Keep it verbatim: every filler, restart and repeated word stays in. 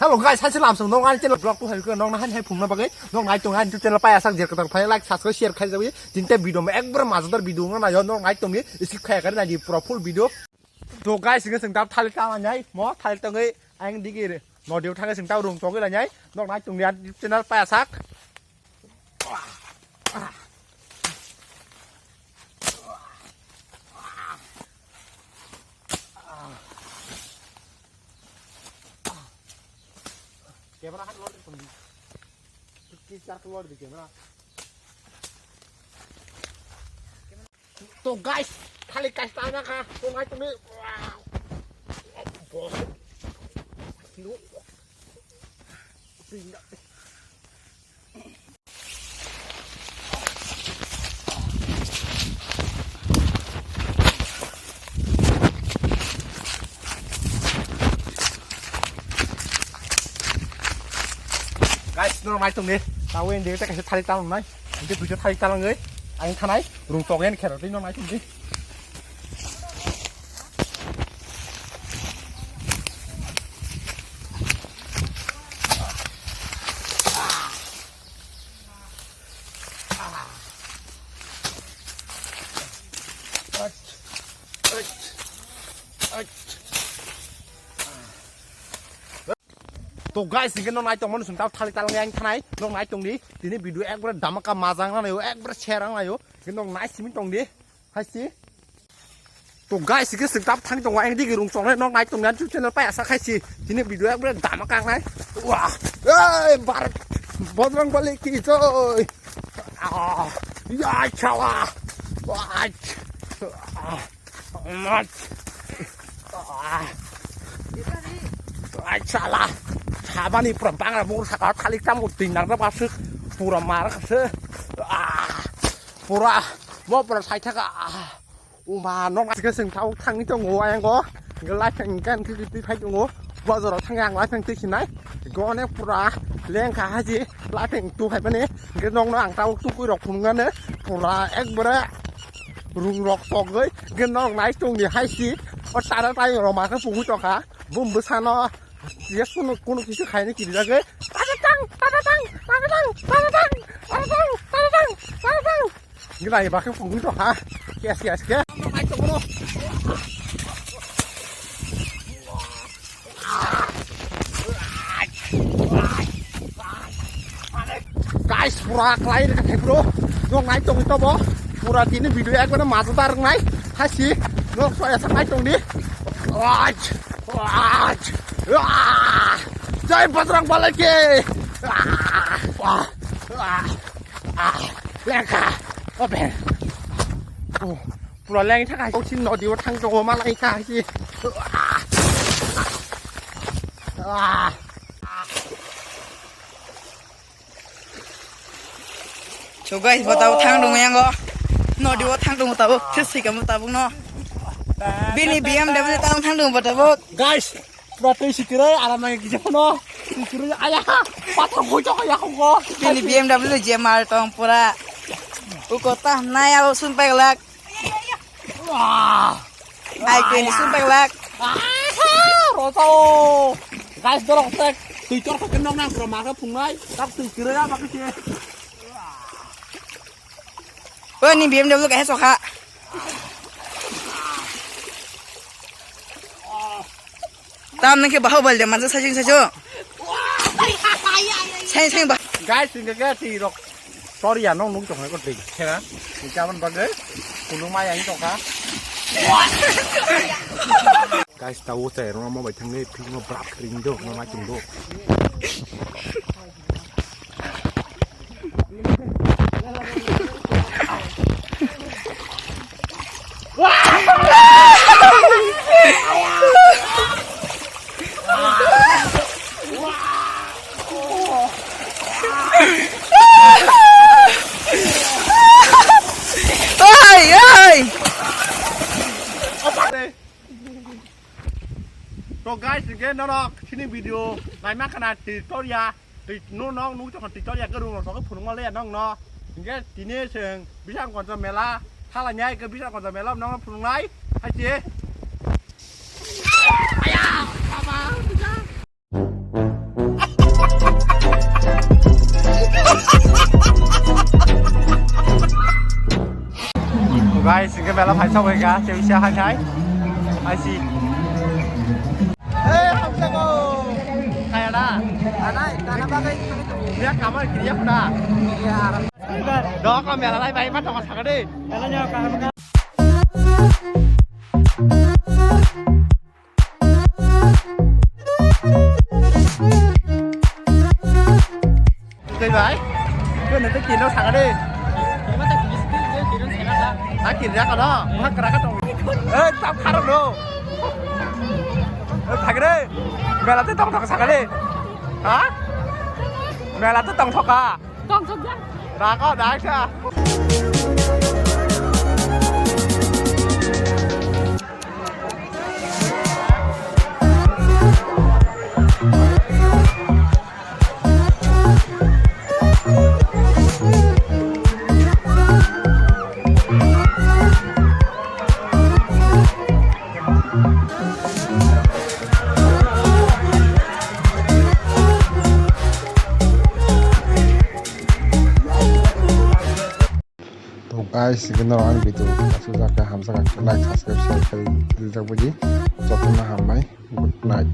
Hello guys, hai se lam song nong ani channel vlog tu hai ko nong na han hai phung na bagwi nong nai tong ani channel paya sak jer katar phai like subscribe share khai jawi tinte video ma ekbar mazatar video nong na yo nong nai tong ni skip khai kar na di pura full video. To guys, ngi sing tap thali tama nyai mo thali tong ngi ang digi re no diu thang sing tap rung tong ngi la nyai nong nai tong ni ani channel paya sak. Camera han lord di pangdi. Ki char lord di camera. To guys, khali guys tama kha. To ngai tumi. Wow. Boss. Lu. Pindah. Guys, no mai tong ni. Tawi indi ta kaisa thali talang nai. Indi video thali talang oi. Ang thanai rung tong en khero twi no mai tong ni. To guys, hingke no nai tongmani sung tao thali talang yang thanai no nai tong di. Tini video ekbare damaka majang nai o, ekbare serang nai o. Hingke no nai simi tong di. Hai si. To guys, hingke sing tap thang tongo, ang digi rung tongnai nok nai tongnai YouTube channel pai asa khai si. Tini video ekbare damaka ang nai. Wah, ei bar bodrong bali ki joy. Ah, ya chala. Wah. Ah, mat. Ah. Ai chala. Sabani pura bangra bur saka thalik tamu tinang ta basuk pura mar kase. Ah. Pura mo pura sai thaka. Ah. Uma nok naisike sing thauk thangwi tongo ayang o. Hingke laithang hingke ang twi twi phai tongo. Bojoro thangwi ang laithang twi sinai. Hingke onek pura lengkha haji laithang tu hai mani. Hingke nokno ang tabuk tukui rok phunuknani pura ekbare rung rok togwi. Hingke nok nai tongdi hai si. O tara tai roma khe pungwi tongkha. Bum bwsano. Yes, kuno, kuno kisu khaini kiri jagwi. Tadatang, tadatang, tadatang, tadatang, tadatang, tadatang, tadatang. Gila, iba khe pungwi to ha. Yes, yes, ke. Guys, pura klai rwkha thai bro. Jong nai tongwi tobo. Pura tini video ekbare majo ta rwngnai. Hasi. Nok so esa nai tongdi. Waj. Waj. Wah. Jai Bajrang Bali ki. Wah. Wah. Wah. Lengkha. Open. Oh. Pura leng thaka. Kok sin nodi o thang tongo malai ka si. Wah. Wah. So guys, bo tabuk thang tongo yango. Nodi o thang tongo tabuk, this sikamo tabuk no. Bini B M W tabuk thang tongo bo tabuk. Guys, pura twi sikiroi, aram nang kisa phano. Sikiroi, aya, pathor koi chok ya ko. Bini B M W J M R tong pura. Uko ta nai abo sun pai glak. Wah. Ai, kini sun pai glak. Aha, roto. Guys, dorok tek. Twi tor kok nok nang pro ma khe phungnai. Tak twi kire ya bakhe. O ni B M W kaisa sokha. Tam nang khe Bahubali de mansa sajing sajo. Sai sai ba. Guys, hingke ke twi rok. Tor ya nong nuk tong ko twi. Khera. Ni chaban bagwi. Kunu ma yang tong kha. Guys, ta o chai rong ma bai thang ni phik ma brak ring do ma ma chung do. Oi, oi. To guys, hingke norok chini video naima khana twi tor ya, twi no nok nuk tokha twi tor ya, kwrwng rok phunukma le ya nok no. Hingke tini chwng Bisangkonjo mela thala nyai ke Bisangkonjo mela nok no phunuknai hai se. Aya, baba, bisa. Sabai ga, tei bisa hai hai. Aisi. Hey, hamsa ko. Kaya da. Anai, tana bagai. Dia kamar kiriya kuda. Iya, aram. Dok, kami alalai bai, bai, tong sakade. Tei bai. Kau nanti kino sakade. Ha, kiriya kono. Ha, keraka tong. Eh, tap karo no. Eh, sakade. Mela tu tong tong sakade. Ha? Mela tu tong tong ka. Tong tong ya. Dah kau dah sa. To guys, sini norok ang video kasijak khe hamjak khe like, subscribe, share khe rijak baji. Jotono hambai, good night.